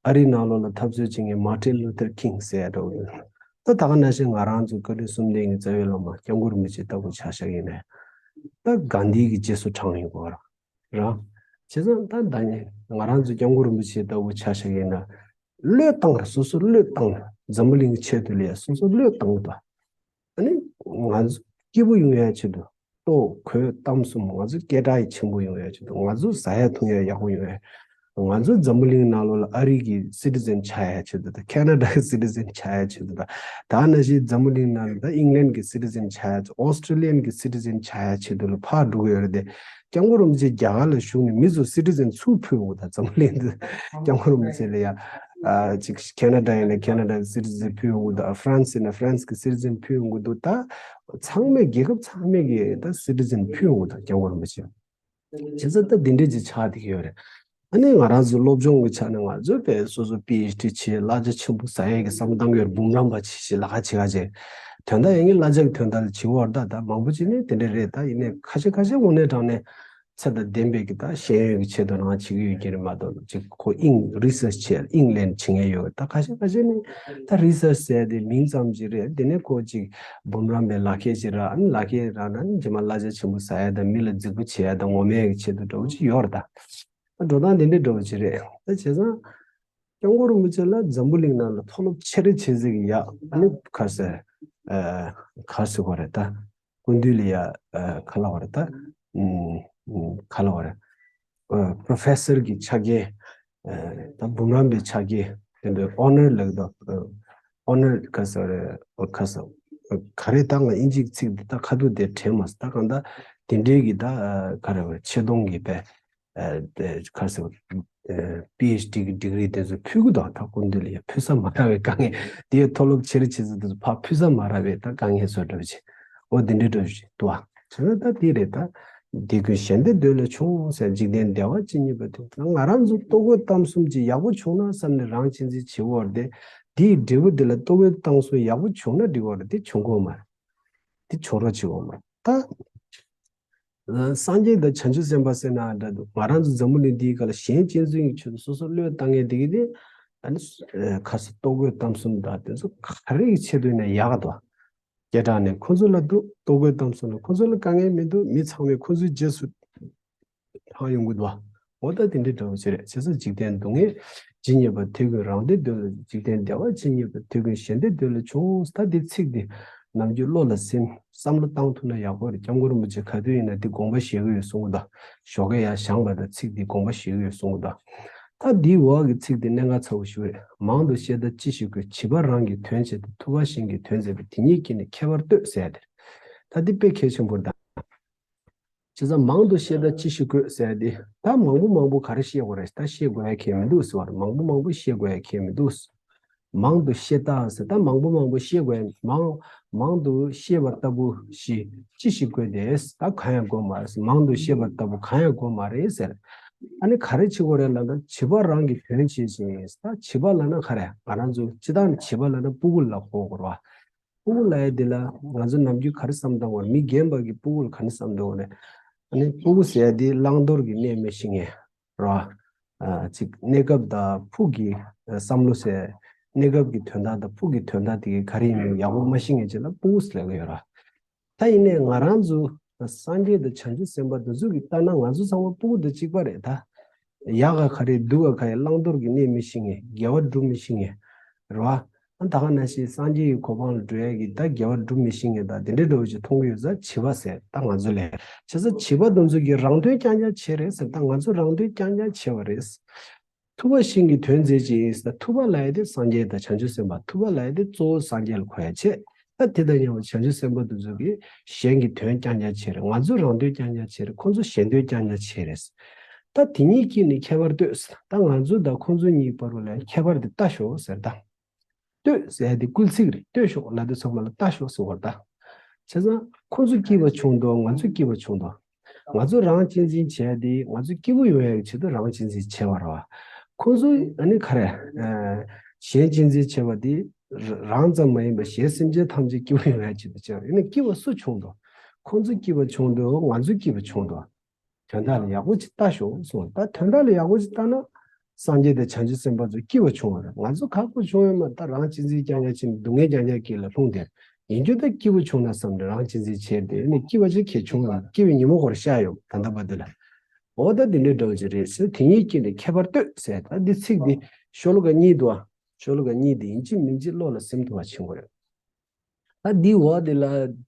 ཨ་རི་ནང་ལོགས་ལ་འཐབ་རྩོད་བྱེད་མཁན་མར་ཏིན་ལུ་ཐར་ཀིང་ཟེར་ཡ་འདྲ་བོ། ད་ད་ག་ནང་བཞིན་ང་རང་ཚོ་བཀའ་དྲིན་གསུམ་ལྡན་གྱི་རྩ་བའི་བླ་མ་སྐྱབས་མགོན་རིན་པོ་ཆེ་ལྟ་བུ་ཆ་བཞག་ཡིན་ན། ད་གྷན་དྷི་གི་རྗེས་སུ་འབྲངས་ཡོང་གི་ཡོད་ར། ར། བྱས་ཙང་ད་ད་ནི་ང་རང་ཚོ་སྐྱབས་མགོན་རིན་པོ་ཆེ་ལྟ་བུ་ཆ་བཞག་ཡིན་ན། བློས་བཏང་ར་སོ་སོ་བློས་བཏང་། འཛམ་བུ་གླིང་གི་ཆེད་དུ་ལ་ཡ་སོ་སོ་བློས་བཏང་གི་འདུག་ཨ་ནི་ང་ཚོ་སྐྱིད་པོ་ཡོང་ཡ་ཆེད་དུ། ལྟོ་གོས་གཏམ་གསུམ་ང་ཚོ་སྐད་གྲགས་ཡི་ཆེན་པོ་ཡོང་ཡ་ཆེད་དུ། ང་ཚོ་ཟ་ཡ་འཐུང་ཡ་ཡག་པོ་ཡོང་ཡ། ང་ཚོ་འཛམ་བུ་གླིང་ནང་ལོགས་ལ་ཨ་རི་གི་སི་ཊི་ཟན་ཆགས་ཡ་ཆེད་དུ་དང་ཁེ་ན་ཌ་གི་སི་ཊི་ཟན་ཆགས་ཡ་ཆེད་དུ་དང་། ད་ནང་བཞིན་འཛམ་བུ་གླིང་ནང་ལ་ད་ཨིང་ལན་གི་སི་ཊི་ཟན་ཆགས་ཡ་ཆེད། ཨོ་སི་ཊྲེ་ལི་ཡན་གི་སི་ཊི་ཟན་ཆགས་ཡ་ཆེད་དུ་ལ་ཕར་འགྲོ་གི་ཡོད་རེད་དེ། སྐྱབས་མགོན་རིན་པོ་ཆེ་རྒྱ་གར་ལ་བཞུགས་ནས་མི་ཚོ་སི་ཊི་ཟན་ཚུར་ཕུལ་ཡོང་གི་འདུག་འཛམ་བུ་གླིང་དུ་སྐྱབས་མགོན་རིན་པོ་ཆེ་ལ་ཡ། ཨ་ཅིག་ཁེ་ན་ཌ་ཡིན་ན་ཁེ་ན་ཌ་གི་སི་ཊི་ཟན་ཕུལ་ཡོང་གི་འདུག་ཨ་ཧྥ་རན་སི་ཡིན་ན་ཧྥ་རན་སི་གི་སི་ཊི་ཟན་ཕུལ་ཡོང་གི་འདུག་ད་ཚང་མས་རྒྱལ་ཁབ་ཚང་མས་ཀྱི་ད་སི་ཊི་ཟན་ཕུལ་ཡོང་གི་འདུག་སྐྱབས་མགོན་རིན་པོ་ཆེ། བྱས་ཙང་ད་འདི་འདྲས་ཅིག་ཆགས་བསྡད་ཀྱི་ཡོད་རེད། ཨ་ནི་ང་རང་ཚོའི་སློབ་སྦྱོང་གི་ཆ་ནས་ང་ཚོས་དཔེ་སོ་སོ་པི་ཨེཆ་ཌི་བྱས་གླ་ཆ་ཆེན་པོ་ཟ་ཡས་ཀྱི་བསམ་བློ་བཏང་གི་ཡོད་རེད། འབུམ་རམས་པ་བྱས་ཤིག་ལ་ཁ་བྱེད་ཁ་བྱེད། དོན་དག་ཡིན་གྱི་གླ་ཆ་གི་དོན་དག་ལ་བྱེད་ཀྱི་ཡོད་རེད་ད། ད་མང་པོ་ཅིག་ནི་དེ་འདྲས་རེད། ད་ཡིན་ནའི་ཁ་ཤས་ཁ་ཤས་དངོས་གནས་དྲང་གནས་ཚད་དང་ལྡན་པའི་གི་ད་ཤེས་ཡོན་གྱི་ཆེད་དུ་རང་བྱེད་ཀྱི་ཡོད་ཀྱི་རེད་མ་གཏོགས་ཅིག་ཁོ་དབྱིངས་རི་སར་ཆི་བྱས་དབྱིངས་ལེན་བྱེད་མཁན་ཡོད་རེད། ད་ཁ་ཤས་ཁ་ཤས་ནི་ད་རི་སར་ཆི་ཟེར་དེ་མིང་ཙམ་ཅིག་རེད། དེ་ནས་ཁོ་ཅིག་འབུམ་རམས་པའི་ལག་ཁྱེར་ཅིག་རག་ཨ་ནི་ལག་ཁྱེར་རག་ན་ནི་རྗེས་མ་གླ་ཆ་ཆེན་པོ་ཟ་ཡ་དང་མི་ལ་རྫིག་པོ་བྱེད་ཡ་དང་ངོ་མའི་གི་ཆེད་དུ་འདྲ་བོ་ཅིག་ཡོད་རེད་ད། འགྲོ་སྟངས་དེ་འདྲའི་འདྲ་བོ་ཅིག་རེད། ད་བྱས་ཙང་སྐྱབས་མགོན་རིན་པོ་ཆེ་ལ་འཛམ་བུ་གླིང་ནང་ལ་མཐོ་སློབ་ཆེ་རེ་ཆེ་ཟིག་གི་ཡག་ཨ་ནི་ག་རེ་ཟེར། ཨ་ག་རེ་ཟེར་དགོས་རེད་ད། སྐུ་མདུན་ལ་ཡ་ཨ་ག་ལབ་དགོས་རེད་ད། ཨུམ་ཨུམ་ག་ལབ་དགོས་རེད། ཨ་པྲོ་ཕེ་སར་གི་ཕྱག་འཁྱེར། ཨ་ད་འབུམ་རམས་པའི་ཕྱག་འཁྱེར། དེ་འདྲའི་ཨོ་ནར་ལབ་ཀྱི་འདུག་ཨ་ཨོ་ནར་ག་རེ་ཟེར་དགོས་རེད། ཨ་ག་རེ་ཟེར་དགོས་རེད། ག་རེ་ད་ང་དབྱིན་ཇིའི་ཚིག་འདི་ད་ཁ་ཐུག་དེ་དྲན་མ་སོང་། ད་གང་ལྟར་དེ་འདྲའི་གི་ད་ཨ་ག་རེ་ཟེར་དགོས་རེད། ཆེ་མཐོང་གི་དཔེ། ཨ་དེ་ག་རེ་ཟེར་བ། ཨ་པི་ཨེཆ་ཌི་གི་ཌིག་རི་དེ་ཚོ་ཕུལ་གི་འདུག་ད་སྐུ་མདུན་ལ་ཡང་ཕུལ་ས་མ་རག་པའི་དཀའ་ངལ། དེའི་མཐོ་སློབ་ཆེ་རུ་ཆེ་ཚོ་དེ་ཚོ་ཕར་ཕུལ་ས་མ་རག་པའི་ད་དཀའ་ངལ་བཟོ་འདྲ་བ་ཅིག་འོ་དེ་འདྲའི་འདྲ་བ་ཅིག་འདུག་བ། བྱས་ན་ད་དེ་རེད་ད། དེ་ཀུན་གཞན་བདེ་འདོད་ལས་བྱུང་ཟེར། འཇིག་རྟེན་བདེ་བ་ཇི་སྙེད་པ་དེ། ང་རང་ཚོ་ལྟོ་གོས་གཏམ་གསུམ་གྱིས་ཡག་པོ་བྱུང་ན་བསམ་ནས་རང་གཅེས་འཛིན་བྱེད་འོར་དེ། དེའི་འབྲས་བུ་དེ་ལ་ལྟོ་གོས་གཏམ་གསུམ་ཡག་པོ་བྱུང་ན་འགྲིག་འོར་དེ་བྱུང་གོ་མ་རེད། དེ་བྱུང་རོགས་བྱེད་འོ་མ་རེད་ད། སངས་རྒྱས་དང་བྱང་ཆུབ་སེམས་དཔའ་ཟེར་ན་འདྲ་འདུག་ང་རང་ཚོ་འཛམ་བུ་གླིང་འདིའི་སྐབས་ལ་གཞན་གཅེས་འཛིན་གྱི་ཆེད་དུ་སོ་སོ་བློས་བཏང་མཁན་དེ་གི་དེ། ཨ་ནི་ཁ་སང་ལྟོ་གོས་གཏམ་གསུམ་དང་དེ་ཚོ་ག་རེ་གི་ཆེད་དུ་ཡིན་ན་ཡག་ག་འདུག་སྐད་གྲགས་ནས་ཁོ་ཚོ་ལ་འདུག་ལྟོ་གོས་གཏམ་གསུམ་ལ་ཁོ་ཚོ་ལ་དཀའ་ངལ་མི་འདུག་མི་ཚང་མས་ཁོ་ཚོའི་རྗེས་སུ་ལྷང་ཡོང་གི་འདུག་འོ་ད་དེ་འདྲའི་འདྲ་བོ་ཞིག་རེད། བྱས་ཙང་འཇིག་རྟེན་སྡུག་བསྔལ་ཇི་སྙེད་པ། དེ་ཀུན་རང་བདེ་འདོད་ལ། འཇིག་རྟེན་བདེ་བ་ཇི་སྙེད་པ། དེ་ཀུན་གཞན་བདེ་འདོད་ལས་བྱུང་། ད་འདི་ཚིག་འདི་ནམ་རྒྱུན་བློ་ལ་སིམ་བསམ་བློ་བཏང་ཐུབ་ན་ཡག་པོ་རེད། སྐྱབས་མགོན་རིན་པོ་ཆེ་ག་དུས་ཡིན་ན་འདི་དགོངས་པ་བཞེས་ཀྱི་ཡོད་གསུང་གི་འདུག་ཞོགས་ཀས་ཡར་བཞེངས་པ་དང་ཚིག་འདི་དགོངས་པ་བཞེས་ཀྱི་ཡོད་གསུང་གི་འདུག་ད་འདིའི་འོག་གི་ཚིག་འདི་གནད་འགག་ཚ་བོ་ཞིག་རེད། མང་དུ་བཤད་ད་ཅི་ཞིག་དགོས། བྱིས་པ་རང་གི་དོན་བྱེད་དེ། ཐུབ་པ་གཞན་གྱི་དོན་མཛད་པས། དེ་ཉིད་ཀྱིས་ནི་ཁྱད་པར་ལྟོས་ཟེར་ཡ་དེ་རེད། ད་འདི་དཔེ་གལ་ཆེན་པོ་རེད་ད། བྱས་ཙང་མང་དུ་བཤད་ད་ཅི་ཞིག་དགོས་ཟེར་ཡ་དེ། ད་མང་པོ་མང་པོ་ག་རེ་བཤད་དགོས་རེད། ད་བཤད་དགོས་ཡ་གང་ཡང་མི་འདུག་ཟེར་བ་རེད། མང་པོ་མང་པོ་བཤད་དགོས་ཡ་གང་ཡང་མི་འདུག་མང་དུ་བཤད་ད་ཟེར། ད་མང་པོ་མང་པོ་བཤད་དགོས་ཡ། མང་མང་དུ་བཤད་པ་ལྟ་བུ་ཞིག་ཅི་ཞིག་དགོས་ཏེ། ད་གང་ཡང་དགོས་མ་རེད། མང་དུ་བཤད་པ་ལྟ་བུ་གང་ཡང་དགོས་མ་རེད་ཟེར། ཨ་ནི་ག་རེ་བྱེད་དགོས་རེད་ལབ་ན། བྱིས་པ་རང་གི་དོན་བྱེད་ཅིང་། ད་བྱིས་པ་ལབ་ན་ག་རེ། ང་རང་ཚོ་སྤྱིར་བཏང་ནས་བྱིས་པ་ལབ་ན་སྤུ་གུ་ལ་གོ་དགོས་རེད་བ། སྤུ་གུ་ལབ་ཡ་འདི་ལ་ང་ཚོ་ནམ་རྒྱུན་ག་རེ་བསམ་བཏང་བ་རེད། མི་རྒན་པ་གི་སྤུ་གུ་ལ་ག་རེ་བསམ་བཏང་བ་རེད། ཨ་ནི་སྤུ་གུ་ཟེར་ཡ་འདི་བླང་དོར་གྱི་གནས་མི་ཤེས་མཁན་རེད་བ། ཨ་ཅིག་གནས་སྐབས་དང་ཕུགས་ཀྱི་བསམ་བློ་ཟེར། གནས་སྐབས་ཀྱི་དོན་དག་དང་ཕུགས་ཀྱི་དོན་དག་དེ་ག་རེ་ཡིན་མིན་ཡག་པོ་མ་ཤེས་མཁན་ཅིག་ལ་སྤུ་གུ་ཟེར་ལབ་ཀྱི་ཡོད་རེད། ད་ཡིན་ནའི་ང་རང་ཚོ་སངས་རྒྱས་དང་བྱང་ཆུབ་སེམས་དཔའ་འདི་ཚོ་གི་ལྟ་ན་ང་ཚོ་ཚང་མ་སྤུ་གུ་དང་གཅིག་པ་རེད་ད། ཡག་ག་ག་རེ་སྡུག་ག་ག་རེ། བླང་དོར་གྱི་གནས་མི་ཤེས་མཁན། དགེ་བ་སྒྲུབ་མི་ཤེས་མཁན་རེད་བ། ཨ་ད་ག་ནང་བཞིན་སངས་རྒྱས་ཀྱི་གོ་འཕང་ལ་འགྲོ་ཡ་གི་ད་དགེ་བ་སྒྲུབ་མི་ཤེས་མཁན་དང་དེ་འདྲའི་འདྲ་བོ་ཅིག་མཐོང་གི་ཡོད་ཙང་བྱིས་པ་ཟེར་ད་ང་ཚོ་ལ། བྱས་ཙང་བྱིས་པ་དེ་ཚོ་གི་རང་དོན་རྐྱང་རྐྱང་བྱས་རེད་ཟེར། ད་ང་ཚོ་རང་དོན་རྐྱང་རྐྱང་བྱས་པ་རེད། ཐུབ་པ་གཞན་གྱི་དོན་མཛད་ཅིང་ཟེར། ཐུབ་པ་ལབ་ཡ་དེ་སངས་རྒྱས་དང་བྱང་ཆུབ་སེམས་དཔའ། ཐུབ་པ་ལབ་ཡ་དེ་གཙོ་བོ་སངས་རྒྱས་ལ་གོ་ཡ་བྱས། ད་དེ་དང་མཉམ་པ་བྱང་ཆུབ་སེམས་དཔའ་དེ་ཚོ་གིས་གཞན་གྱི་དོན་རྐྱང་རྐྱང་བྱས་རེད། ང་ཚོ་རང་དོན་རྐྱང་རྐྱང་བྱས་རེད། ཁོང་ཚོ་གཞན་དོན་རྐྱང་རྐྱང་བྱས་རེད། ད་དེ་གཉིས་ཀྱིས་ནི་ཁྱད་པར་ལྟོས་ཟེར། ད་ང་ཚོ་དང་ཁོང་ཚོ་གཉིས་བར་ལ་ཁྱད་པར་དེ་ལྟ་ཤོག་ཟེར་ད། ལྟོས་ཟེར་ཡ་དེ་སྐུལ་ཚིག་རེད། ལྟོས་ཤོག་ལབ་དུས་ཚང་མ་ལ་ལྟ་ཤོག་ཟེར་བ་རེད་ད། བྱས་ཙང་ཁོང་ཚོ་སྐྱིད་པ་བྱུང་འདུག་ང་ཚོ་སྐྱིད་པ་བྱུང་འདུག་ང་ཚོ་རང་གཅེས་འཛིན་བྱས་ཏེ་ང་ཚོ་སྐྱིད་པོ་ཡོང་ཡག་གི་ཆེད་དུ་རང་གཅེས་འཛིན་བྱས་པ་རེད་བ། ཁོང་ཚོ་ཨ་ནི་ག་རེ། ཨ་གཞན་གཅེས་འཛིན་བྱས་པ་དེ་ར་རང་ཙམ་མ་ཡིན་པར་གཞན་སེམས་ཅན་ཐམས་ཅད་སྐྱིད་པོ་ཡོང་ཡག་ཆེད་དུ་བྱས་པ་ཡིན་ན་སྐྱིད་པ་སུ་བྱུང་འདུག་ཁོང་ཚོ་སྐྱིད་པ་བྱུང་འདུག་ང་ཚོ་སྐྱིད་པ་བྱུང་འདུག་དོན་དག་ལ་ཡག་པོ་ཅིག་ལྟ་ཤོག་གསུངས། ད་དོན་དག་ལ་ཡག་པོ་ཅིག་ལྟ་ན་སངས་རྒྱས་དང་བྱང་ཆུབ་སེམས་དཔའ་ཚོ་སྐྱིད་པ་བྱུང་བ་རེད། ང་ཚོ་ཁག་པོ་བྱུང་ཡོད་མ་རེད། ད་རང་གཅེས་འཛིན་རྐྱང་རྐྱང་བྱས་ནས་སྡུག་བསྔལ་རྐྱང་རྐྱང་སྐྱེས་ལ་ལྷུང་བསྡད། ཡིན་རྒྱུ་ད་སྐྱིད་པོ་བྱུང་ན་བསམ་ནས་རང་གཅེས་འཛིན་བྱས་ཏེ་ནས་སྐྱིད་པ་ཅིག་གས་བྱུང་ཡོད་མ་རེད། སྐྱིད་པའི་ཉིན་མོ་ཁོ་རང་ཤར་ཡོད་མ་རེད། ད་ལྟ་བར་དུ་ལ། འོ་ད་འདི་འདྲའི་འདྲ་བོ་ཅིག་རེད་ཟེར། དེ་གཉིས་ཀྱིས་ནི་ཁྱད་པར་ལྟོས་ཟེར། ད་འདི་ཚིག་འདི་ཤོ་ལོ་ཀ་གཉིས་འདུག་ཨ། ཤོ་ལོ་ཀ་གཉིས་འདི་ཡིན་གཅིག་མིན་གཅིག་བློ་ལ་སིམ་ཐུབ་པ་བྱེད་དགོས་རེད། ད་འདིའི་འོག་འདི་ལ་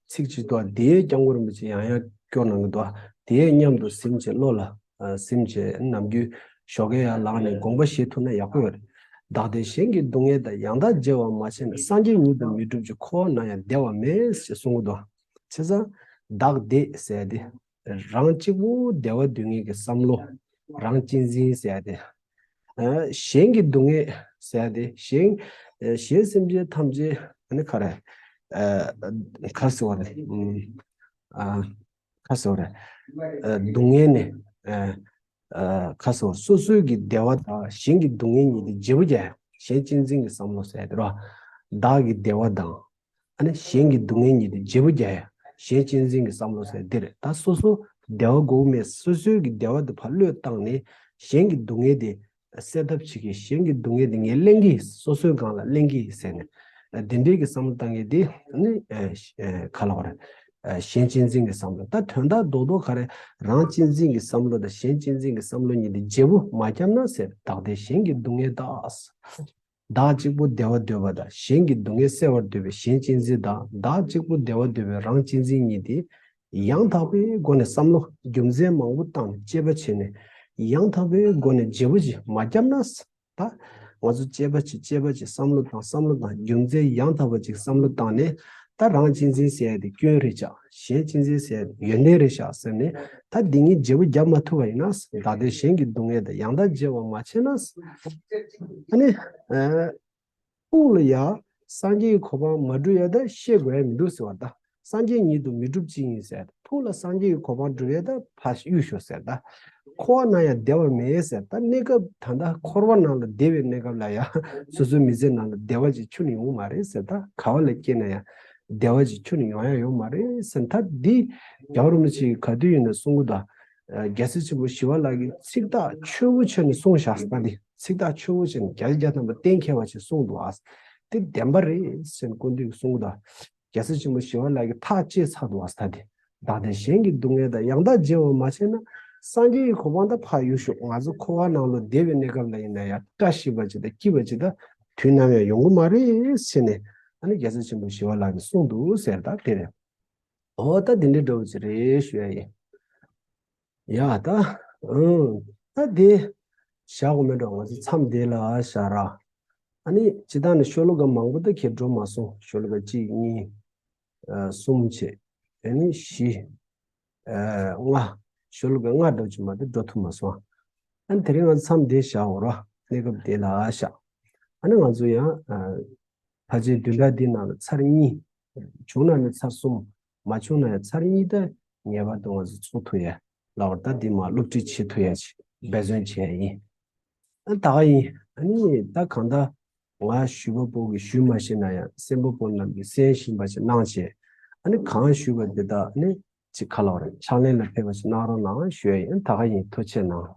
ཚིག་ཅིག་འདུག་དེའི་སྐྱབས་མགོན་རིན་པོ་ཆེ་ཡང་ཡང་སྐྱོར་གནང་གི་འདུག་དེའི་མཉམ་དུ་ཟིན་བྱས་བློ་ལ་ཨ་ཟིན་བྱས་ནམ་རྒྱུན་ཞོགས་ཀས་ཡར་ལངས་ནས་དགོངས་པ་བཞེས་ཐུབ་ན་ཡག་པོ་ཡོད་རེད། བདག་བདེ་གཞན་གྱི་སྡུག་བསྔལ་དང་། ཡང་དག་བརྗེ་བར་མ་བྱས་ན། སངས་རྒྱས་ཉིད་དུ་མི་འགྲུབ་ཅིང་། འཁོར་བ་ན་ཡང་བདེ་བ་མེད་ཅེས་གསུང་གི་འདུག་བྱས་ཙང་བདག་བདེ་ཟེར་ཏེ་རང་གཅིག་པུ་བདེ་བ་འདོད་མཁན་གྱི་བསམ་བློ། རང་གཅེས་འཛིན་ཟེར་ཏེ། ཨ་གཞན་གྱི་སྡུག་བསྔལ་ཟེར་ཏེ་གཞན་ཨ་གཞན་སེམས་ཅན་ཐམས་ཅད་ཨ་ནི་ག་རེ་ཨ་ག་ཟེར་བ་རེད། ཨ་ག་ཟེར་བ་རེད། ཨ་སྡུག་བསྔལ་ནས་ཨ་ཨ་ག་ཟེར་བ་སོ་སོའི་གི་བདེ་བ་དང་གཞན་གྱི་སྡུག་བསྔལ་གཉིས་དེ་བརྗེ་པོ་རྒྱག་ཡ། གཞན་གཅེས་འཛིན་གྱི་བསམ་བློ་ཟེར་ཏེ་རོ། བདག་གི་བདེ་བ་དང་། ཨ་ནི་གཞན་གྱི་སྡུག་བསྔལ་གཉིས་དེ་བརྗེ་པོ་རྒྱག་ཡ། གཞན་གཅེས་འཛིན་གྱི་བསམ་བློ་ཟེར་འདི་རེད། ད་སོ་སོ་བདེ་བ་དགོས་མེད་སོ་སོའི་གི་བདེ་བ་དེ་ཕར་བློས་བཏང་ནས་གཞན་གྱི་སྡུག་བསྔལ་དེ་སེལ་ཐབས་བྱེད་ཀྱི། གཞན་གྱི་སྡུག་བསྔལ་དེ་ངས་ལེན་གྱི། སོ་སོའི་སྒང་ལ་ལེན་གྱི་ཟེར་ནས་དེ་འདྲའི་གི་བསམ་བློ་བཏང་མཁན་དེ་ནི་ག་ལབ་དགོས་རེད། གཞན་གཅེས་འཛིན་གྱི་བསམ་བློ། ད་དོན་དག་རྡོག་རྡོག་ག་རེ་རང་གཅེས་འཛིན་གྱི་བསམ་བློ་དང་གཞན་གཅེས་འཛིན་གྱི་བསམ་བློ་གཉིས་དེ་བརྗེ་པོ་མ་བརྒྱབ་ན་ཟེར། བདག་བདེ་གཞན་གྱི་སྡུག་བསྔལ་དག་བདག་གཅིག་པུ་བདེ་བ་འདོད་པ་དང་གཞན་གྱི་སྡུག་བསྔལ་སེལ་བར་འདོད་པའི་གཞན་གཅེས་འཛིན་དང་། བདག་གཅིག་པུ་བདེ་བ་འདོད་པའི་རང་གཅེས་འཛིན་གཉིས་དེ་ཡང་དག་པའི་སྒོ་ནས་བསམ་བློ་རྒྱུ་མཚན་མང་པོ་བཏང་ནས་དཔྱད་པ་བྱས་ནས་ཡང་དག་པའི་སྒོ་ནས་བརྗེ་པོ་ཅིག་མ་བརྒྱབ་ན། ད་ང་ཚོ་དཔྱད་པ་ཅིག་དཔྱད་པ་ཅིག་བསམ་བློ་བཏང་བསམ་བློ་བཏང་རྒྱུ་མཚན་ཡང་དག་པ་ཅིག་བསམ་བློ་བཏང་ནས་ ད་རང་གཅེས་འཛིན་ཟེར་ཡ་དེ་སྐྱོན་རེད་ཤག་གཞན་གཅེས་འཛིན་ཟེར་ཡ་དེ་ཡོན་ཏན་རེད་ཤག་ཟེར་ནས། ད་འདི་གཉིས་བརྗེ་པོ་རྒྱབ་མ་ཐུབ་པ་ཡིན་ན། བདག་ལྟའི་གཞན་གྱི་སྡུག་བསྔལ་དང་། ཡང་དག་བརྗེ་བར་མ་བྱས་ན། ཨ་ནི། ཨ། ཕུགས་ལ་ཡ་སངས་རྒྱས་ཀྱི་གོ་འཕང་མ་འགྲུབ་ཡ་ད་ཤེས་དགོས་ཡ་མི་འདུག་ཟེར་བ། ད་སངས་རྒྱས་ཉིད་དུ་མི་འགྲུབ་ཅིག་ཡིན་ཟེར། ཕུགས་ལ་སངས་རྒྱས་ཀྱི་གོ་འཕང་འགྲུབ་ཡ་ད་ཕར་གཡུག་ཤོག་ཟེར། ད་འཁོར་བ་ནང་ཡང་བདེ་བ་མེད་ཟེར། ད་གནས་སྐབས་ད་ལྟ་འཁོར་བ་ནང་ལ་བདེ་བའི་གནས་སྐབས་ལ་ཡ་སོ་སོའི་མི་ཚེ་ནང་ལ་བདེ་བ་ཅིག་ཁྱོན་ནས་ཡོང་མ་རེད་ཟེར། ད་ག་བ་ལ་སྐྱེས་ན་ཡང་བདེ་བ་ཅིག་ཁྱོན་ནས་ཡོང་ཡ་ཡོད་མ་རེད་ཟེར། ད་འདི་རྒྱལ་བ་རིན་པོ་ཆེ་ག་དུས་ཡིན་ན་གསུང་གི་འདུག་རྒྱལ་སྲས་ཆེན་པོ་ཞི་བ་ལྷ་གིས་ཚིག་ཐག་ཆོད་པོ་བྱས་ནས་གསུངས་བཞག་ཟེར། ད་འདི་ཚིག་ཐག་ཆོད་པོ་བྱས་ནས་བརྒྱ་ཆ་བརྒྱ་ཐམ་པ་གཏན་འཁེལ་བ་ཞིག་གསུངས་འདུག་ཨ། དེ་བདེན་པ་རེད་ཟེར་ནས་སྐུ་མདུན་གྱིས་གསུངས་འདུག་རྒྱལ་སྲས་ཆེན་པོ་ཞི་བ་ལྷ་གིས་ཐག་བཅད་ཚར་འདུག་ཨ། ད་དེ་བདག་ལྟའི་གཞན་གྱི་སྡུག་བསྔལ་དང་། ཡང་དག་བརྗེ་བར་མ་བྱས་ན། སངས་རྒྱས་ཀྱི་གོ་འཕང་ད་ཕར་གཡུག་ཤོག་ང་ཚོ་འཁོར་བ་ནང་ལ་བདེ་བའི་གནས་སྐབས་ལ་ཡིན་ན་ཡང་བཀྲ་ཤིས་པ་ཅིག་དང་སྐྱིད་པ་ཅིག་ད་དུས་ནམ་ཡང་ཡོང་གི་མ་རེད་ཟེར་ནས། ཨ་ནི་རྒྱལ་སྲས་ཆེན་པོ་ཞི་བ་ལྷ་གིས་གསུངས་འདུག་ཟེར། ད་དེ་རེད། འོ་ད་དེ་འདྲའི་འདྲ་བོ་ཅིག་རེད་ཞུ་ཡ་ཡིན། ཡ་ད། ཨང་། ད་དེ་བཞག་དགོས་མེད་འགྲོ། ང་ཚོ་མཚམས་དེ་ལ་བཞག་ར། ཨ་ནི་སྤྱིར་བཏང་ནས་ཤོ་ལོ་ཀ་མང་པོ་ད་ཁྱེད་འགྲོ་མ་སོང་། ཤོ་ལོ་ཀ་གཅིག་གཉིས། ཨ། གསུམ་བྱས། ཨ་ནི་བཞི། ཨ། ལྔ། ཤོ་ལོ་ཀ་ལྔ་འགྲོ་གཅིག་མ་གཏོགས་འགྲོ་ཐུབ་མ་སོང་། ཨ་ནི་དེ་རིང་ང་ཚོ་མཚམས་དེ་བཞག་འོ་ར། གནས་སྐབས་དེ་ལ་བཞག་ཨ་ནི་ང་ཚོ་ཡང་། ཨ། ཕལ་ཆེར་བདུན་ཕྲག་འདིའི་ནང་ལ་ཚར་གཉིས། བྱུང་ན་ནི་ཚར་གསུམ། མ་བྱུང་ན་ཡང་ཚར་གཉིས་ད་ངེས་པར་དུ་ང་ཚོ་ཚོགས་ཐུབ་ཡ། ལབ་པ་ད་འདི་མ་སློབ་ཁྲིད་བྱེད་ཐུབ་ཡ་ཅིག་འབད་བརྩོན་བྱས་ཡིན། ཨ་ད་ག་ཡིན། ཨ་ནི་ད་གང་ལྟར་ང་ཞུ་བ་པོ་གིས་ཞུ་མ་ཤེས་ན་ཡང་གསན་པ་པོ་རྣམས་ཀྱིས་གསན་ཤེས་པ་ཅིག་གནང་བྱས། ཨ་ནི་གང་ཞུས་པ་འདི་དག་ཨ་ནི་ཅིག་ག་ལབ་རེད། ཕྱག་ལེན་ལ་ཕེབས་པ་ཅིག་གནང་རོགས་གནང་ཞུ་ཡ་ཡིན། ཨ་ད་ག་ཡིན། ཐུགས་རྗེ་གནང་།